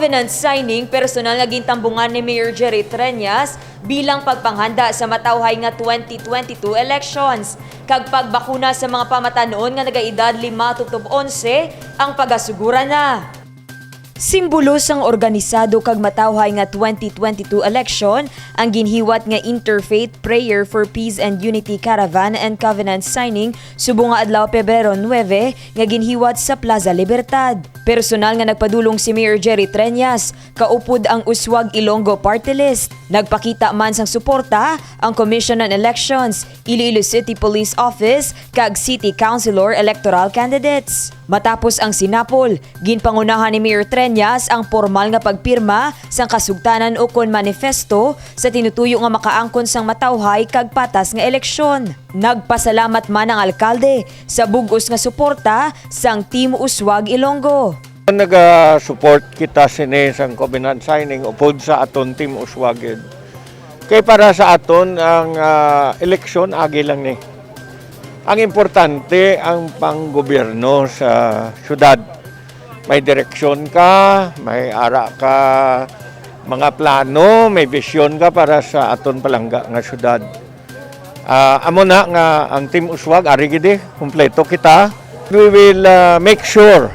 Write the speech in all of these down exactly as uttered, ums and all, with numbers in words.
Covenant signing, personal nga gintambungan ni Mayor Jerry Treñas bilang pagpanghanda sa matawhay nga twenty twenty-two elections kag pagbakuna sa mga pamatan-on nga nagaedad lima tubtob onse ang pagasugura na. Simbolo sang organisado kag matawhay nga twenty twenty-two election ang ginhiwat nga Interfaith Prayer for Peace and Unity Caravan and Covenant Signing subong nga adlaw, Pebrero nuebe, nga ginhiwat sa Plaza Libertad. Personal nga nagpadulong si Mayor Jerry Treñas, kaupod ang Uswag Ilonggo Party List. Nagpakita man sang suporta ang Commission on Elections, Iloilo City Police Office, kag City Councilor electoral candidates. Matapos ang sinapol, ginpangunahan ni Mayor Treñas ang pormal nga pagpirma sang kasugtanan ukon manifesto sa tinutuyo nga makaangkon sang matawhay kag patas nga eleksyon. Nagpasalamat man ang alkalde sa bug-os nga suporta sang Team Uswag Ilonggo. Naga-support kita sini sang covenant signing upod sa aton Team Uswag gid. Kay para sa aton ang, ah, eleksyon agi lang ni. Ang importante ang panggobyerno sa syudad. May direksyon ka, may ara ka, mga plano, may bisyon ka para sa aton palangga nga syudad. Ah, amo na nga ang Team Uswag, ari gid, eh, kompleto kita. We will, ah, make sure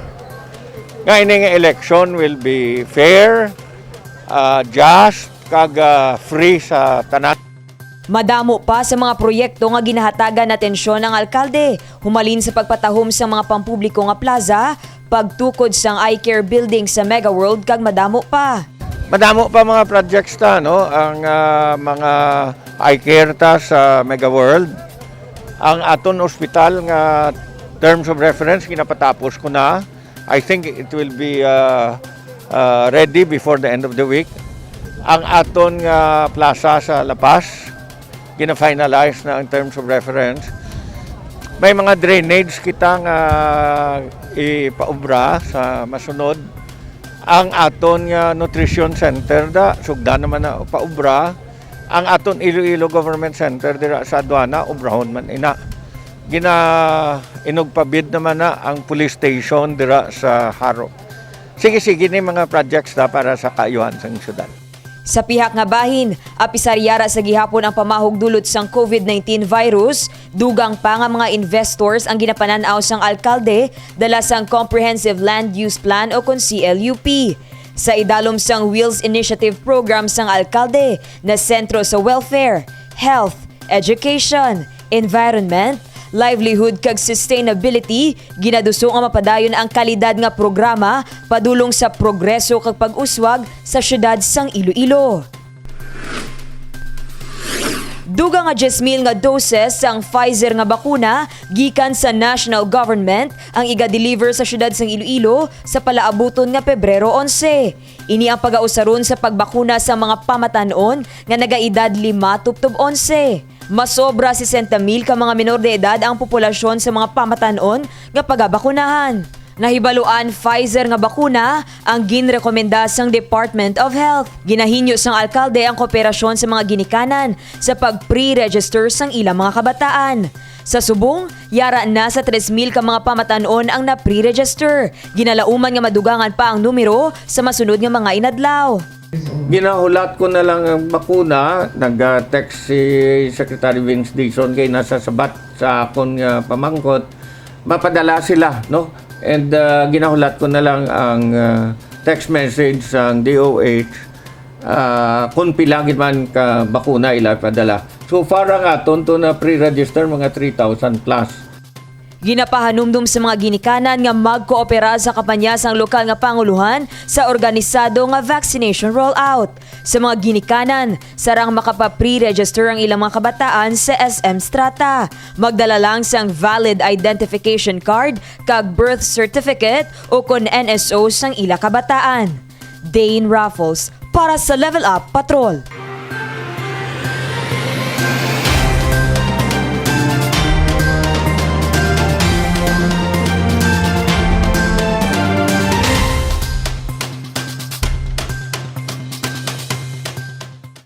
nga ini nga election will be fair, ah, just, kag, ah, free sa tanan. Madamo pa sa mga proyekto nga ginahatagan atensyon ang alkalde, humalin sa pagpatahom sa mga pampubliko nga plaza, pagtukod sang eye care building sa Mega World, kag madamo pa. Madamo pa mga projects ta, no? Ang, ah, mga eye care ta sa Mega World. Ang aton ospital nga terms of reference, ginapatapos ko na. I think it will be, ah, ah, ready before the end of the week. Ang aton nga plaza sa La Paz, gina-finalize na ang terms of reference. May mga drainage kita nga ipaubra sa masunod. Ang aton nga nutrition center da, sugda naman na paubra. Ang aton Iloilo Government Center dira sa Aduana, ubrahon man ina. Gina-inugpabid naman na ang police station dira sa Jaro. Sige-sige ni mga projects na para sa kaayuhan sang syudad. Sa pihak nga bahin, apisar yara sa gihapon ang pamahog dulot sang COVID nineteen virus, dugang pa nga mga investors ang ginapanan-aw sang alkalde dala sang Comprehensive Land Use Plan o kon C L U P. Sa idalom sang Wheels Initiative Program sang alkalde, nasentro sa welfare, health, education, environment, livelihood kag sustainability, ginaduso nga mapadayon ang kalidad nga programa padulong sa progreso kag pag-uswag sa siyudad sang Iloilo. Dugang nga diyes mil nga doses sang Pfizer nga bakuna gikan sa national government ang iga-deliver sa siyudad sang Iloilo sa palaabuton nga Pebrero onse. Ini ang pagausaron sa pagbakuna sa mga pamatan-on nga nagaedad lima tubtob onse. Masobra sesenta mil ka mga menor de edad ang populasyon sa mga pamatan-on nga pagabakunahan. Nahibaluan, Pfizer nga bakuna ang ginrekomenda sang Department of Health. Ginahinyo sang alkalde ang kooperasyon sa mga ginikanan sa pag-pre-register sang ilang mga kabataan. Sa subong, yara na sa tres mil ka mga pamatan-on ang na-pre-register. Ginalauman nga madugangan pa ang numero sa masunod nga mga inadlaw. Ginahulat ko na lang ang bakuna. Nag-text si Secretary Vince Dizon kay nasa sabat sa akon nga pamangkot. Mapadala sila, no? And, ah, ginahulat ko na lang ang, ah, text message sang D O H, ah, kung pila gid man ka bakuna ila padala. So far, ang aton to na pre-register, mga three thousand plus. Ginapahanumdom sa mga ginikanan nga magkoopera sa kampanya sang lokal nga panguluhan sa organisado nga vaccination rollout. Sa mga ginikanan, sarang makapa-pre-register ang ilang mga kabataan sa S M Strata. Magdala lang sang valid identification card kag birth certificate o kon N S O sang ila kabataan. Dane Raffles para sa Level Up Patrol.